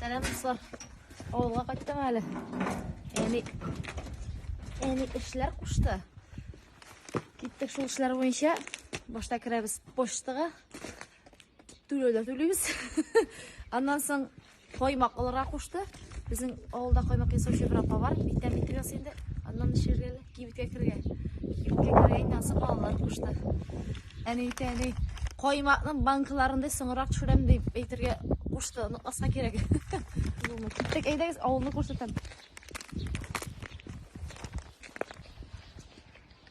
Сәлам, дуслар. Авылга кайттым әле. Әни әни эшләр кушты. Киттек шул эшләр буенча. Башта керәбез почтага. Түләүләр түлибез. Аннан соң каймак алырга кушты. Безнең авылда каймак ясаучы бер апа бар. Бик тәмле итеп ясый инде. Аннан эчәргә әле кибеткә керергә. Кибеткә керергә инде ансы балалар кушты. Әни әйтә, әни, каймакның банкаларын да соңрак төшерәм дип әйтергә кушты. Онытмаска кирәк. Киттек, әйдәгез, авылны күрсәтәм.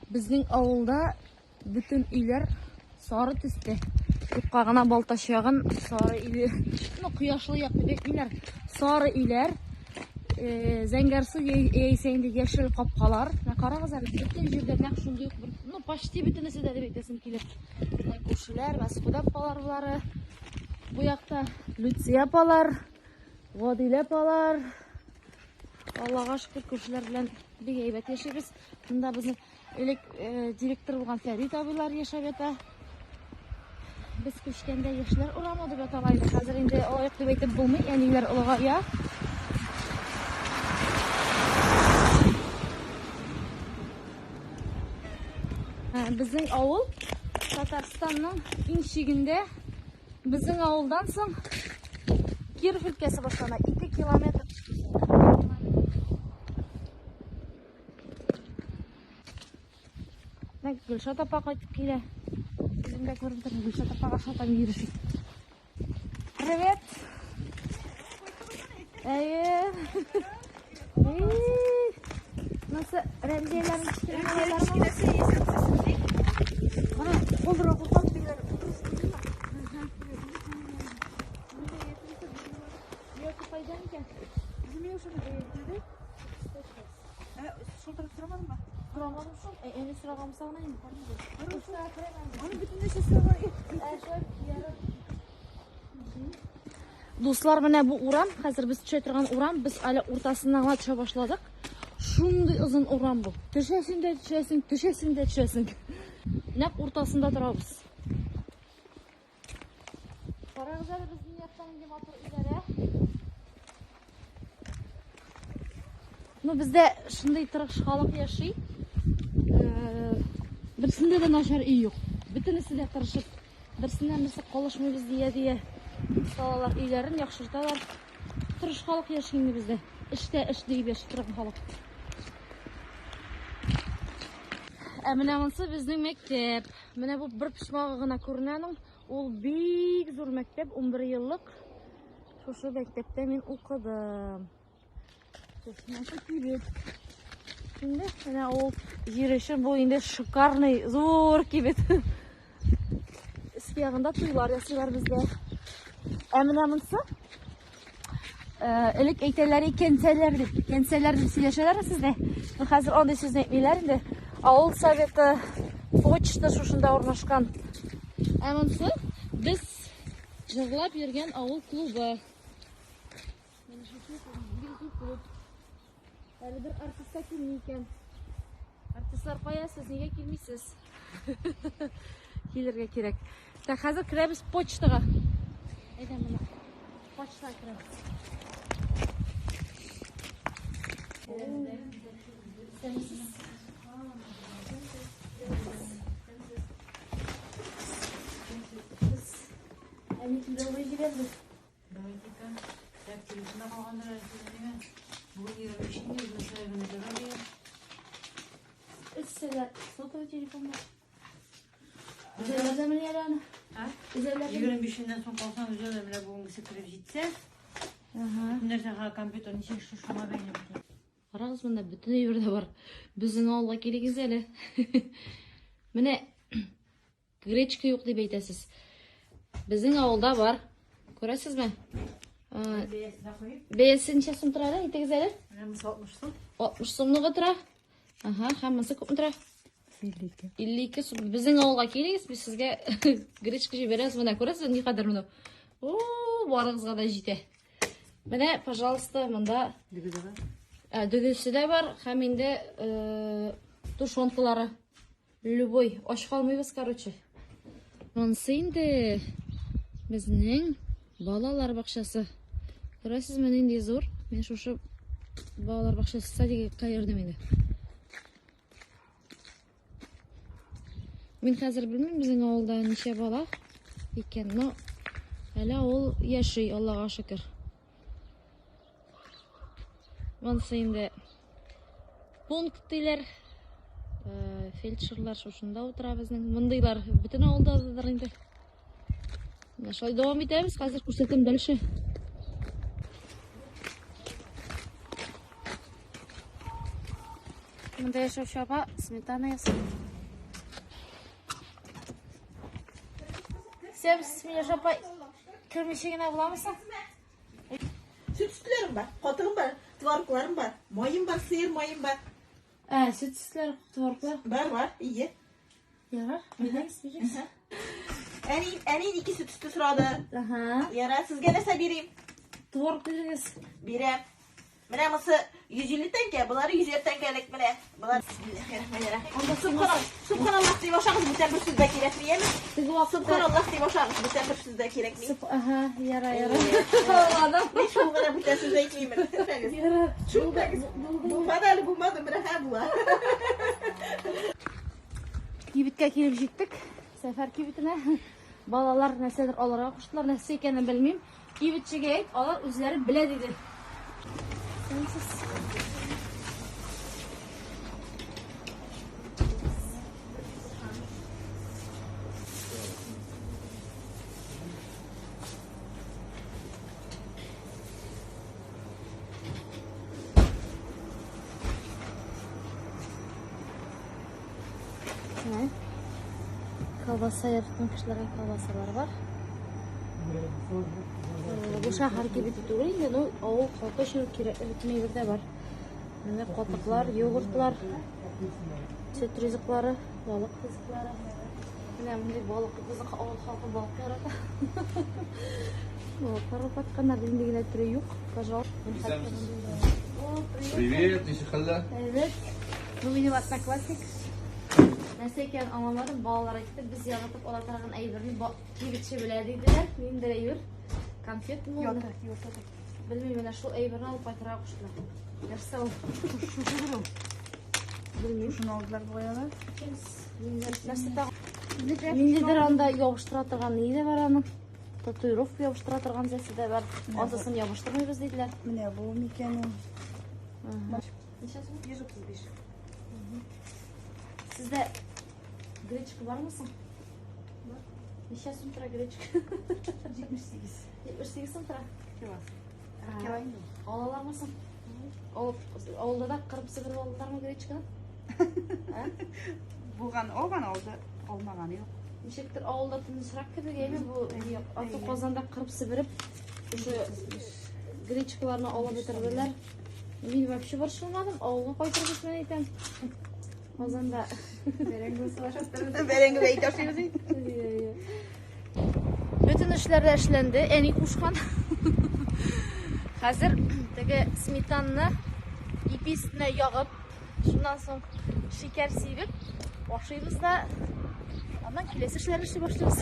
Безнең авылда бөтен өйләр сары төстә. Юкка гына Балтач ягын сары өйле, ну, кояшлы як дип әйтмиләр. Сары өйләр, э, зәңгәрсу яисә инде яшел капкалар. Менә карагыз әле, бөтен җирдә нәкъ шундый ук бер, ну, почти бөтенесе дә дип әйтәсем килә. Менә күршеләр, Мәсхүдә апалар болары. Бу якта Люция апалар, Гадилә апалар. Аллага шөкер, күршеләр белән бик әйбәт яшибез. Монда безнең Элек э, директор булган Фәрит абыйлар яшәп ята. Без күчкәндә яшьләр урамы дип атала иде. Хәзер инде алай ук дип әйтеп булмый, әниләр олыгая. Э, безнең авыл Татарстанның иң чигендә. Безнең авылдан соң Киров өлкәсе башлана. 2 километр. Менә Гөлшат апа кайтып килә. Үзем дә күреп торам, Гөлшат апага шатам йөреше. Привет. Әйе. Nasıl Remziye'lerin кечкенә малайларымы? Ана, кулдыра куркам дигән. Yok, кайдан икән? Ә, шул тараф сорамадың ба? Сорамадым шул. Ә, әни сораган булса гына инде. Аны бөтен нәрсә сораган. Ә, шулай ярар. Дуслар, менә бу урам, хәзер без төшә торган урам, без әле уртасыннан гына төшә башладык. Шундый озын урам бу. Төшәсең дә төшәсең, төшәсең дә төшәсең. Нәкъ уртасында торабыз. Карагыз әле безнең якта нинди матур өйләр, ә? Ну, бездә шундый тырыш халык яши. Э, берсендә дә начар өй юк. Бөтенесе дә тырышып, берсеннән берсе калышмыйбыз дия-дия салалар өйләрен, яхшырталар. Тырыш халык яши инде бездә. Эштә эш диеп яши торган халык. Ә менә монысы безнең мәктәп. Менә бу бер почмагы гына күренә аның. Ул бик зур мәктәп, 11 еллык. Шушы мәктәптә мин укыдым. Шушы кибет. Инде менә ул җир өчен бу инде шикарный зур кибет. Өске ягында туйлар ясыйлар бездә. Ә менә монысы Э, элек әйтәләр кәнсәләр дип. Кәнсәләр дип сөйләшәләр сездә. Ну, хәзер андый сүзне әйтмиләр инде. Авыл советы, почта шушында урнашкан. Ә монысы без җырлап йөргән авыл клубы. Менә шушы бик зур клуб. Әле бер артист та килми икән. Артистлар кая сез, нигә килмисез? Килергә кирәк. Так, хәзер керәбез почтага. Әйдә менә. Почтага керәбез. Исәнмесез. Әни түләүгә җибәрде. Давайте-ка. Так, телефонда калгандыр әле сезнең. Бүген 25 инде, үзенә генә җибәрә. Өч сәгать сотовый телефонда. Үзәләр дә менә әле аны. А? Үзәләр дә. 25-ннән соң калсаң, үзе дә менә бүгенгесе кереп җитсә, Ага. бөтен нәрсә ха, компьютер ничек эшли шуңа бәйле бөтен. Карагыз, монда бөтен әйбер дә бар. Безнең авылга килегез әле. Менә Гречка юк дип әйтәсез. Безнең авылда бар. Күрәсезме? Бәясе ничә сум тора әле? Әйтегез әле. Менә монысы 60 сум. 60 сумлыгы тора. Ага, һәм монысы күпме тора? 52. 52 сум. Безнең авылга килегез, без сезгә гречка җибәрәбез. Менә күрәсезме, никадәр моны. О, барыгызга да җитә. Менә, пожалуйста, монда Дөге дә бар. Ә, дөгесе дә бар һәм инде э, тушенкалары. Любой, ач калмыйбыз, короче. Монысы инде безнең балалар бакчасы. Күрәсезме, нинди зур. Мин шушы балалар бакчасы садигка йөрдем инде. Мин хәзер белмим, безнең авылда ничә бала икән, но әле авыл яши, Аллага шөкер. Монысы инде пункт диләр. Э, фельдшерлар шушында утыра безнең. Мондыйлар бөтен авылдадыр инде. Менә шулай дәвам итәбез. Хәзер күрсәтәм дальше. Монда яшәүче апа сметана ясый. Сәм Миләш апа кермичә генә буламы соң? Сөт сөтләрем бар, катыгым бар, творогларым бар, маем бар, сыер маем бар. Ә, сөт сөтләр, твороглар. Бар, бар, ие. Ярар, бирегез, бирегез. Әни, әни ике сөт сөте сорады. Ага. Ярар, сезгә нәрсә бирим? Творог бирегез. Бирәм. Менә монысы 150 тәңкә, болары 100 тәңкәлек менә. Болар бисмиллахиррахманиррахим. Субханаллах, субханаллах дип ашагыз, бүтән бер сүз дә кирәкми, яме? Теге вакытта Субханаллах дип ашагыз, бүтән бер сүз дә кирәкми. Суб, ага, яра, яра. Аңладым. Мин шул гына бүтән сүз әйтмимен. Әйдәгез. Ярар. Шул булмады әле, булмады, менә һә була. Кибеткә килеп җиттек. Сәфәр кибетенә. Балалар нәрсәдер алырга куштылар, нәрсә икәнен белмим. Кибетчегә әйт, алар үзләре белә диде. Сәнсез. Менә колбаса яраткан кешеләргә колбасалар бар. Бу шәһәр кибете түгел инде, но авыл халкы өчен кирәкле бөтен әйбер дә бар. Менә катыклар, йогуртлар, сөт ризыклары, балык ризыклары. Менә мондый балык, безнең авыл халкы балык ярата. Балыклар алып кайтканнар, нинди генә төре юк. Пожалуйста. О, привет. Привет, ничек хәлләр? Әйбәт. Бу минем одноклассник. Нәрсә икәнен аңламадым. Балалар әйтте, без яратып ала торган әйберне кибетче белә диделәр. Ниндидер әйбер. Конфет мы? Йота, йота. Белмим, менә шул әйберне алып кайтырга куштылар. Нәрсә ул? Шушыдыр ул. Белмим. Шуны алдылар бугай алар. Нәрсә тагы? Ниндидер анда ябыштыра торган ни дә бар аның. Татуировка ябыштыра торган нәрсә дә бар. Ансысын ябыштырмыйбыз диделәр. Менә бу микән ул? Ничә сум? 135. Сездә гречка бармы соң? Бар. Ничә сум тора гречка? 78. 78 сум тора. Килосы. Кило инде. Алалармы соң? Алып, авылда да кырып себереп алдылармы гречканы? Ә? Булган алган алды, алмаганы юк. Ничектер авылда тынычрак кебек, әйме бу аты Казанда кырып себереп шушы гречкаларны алып бетерделәр. Мин вообще борчылмадым, авылга кайтырбыз мен әйтәм. Казанда. Бәрәңге бәй ташыйбыз инде. Бөтен эшләр дә эшләнде, әни кушкан. Хәзер теге сметанны ипи өстенә ягып, шуннан соң шикәр сибеп ашыйбыз да, аннан киләсе эшләрне эшли башлыйбыз.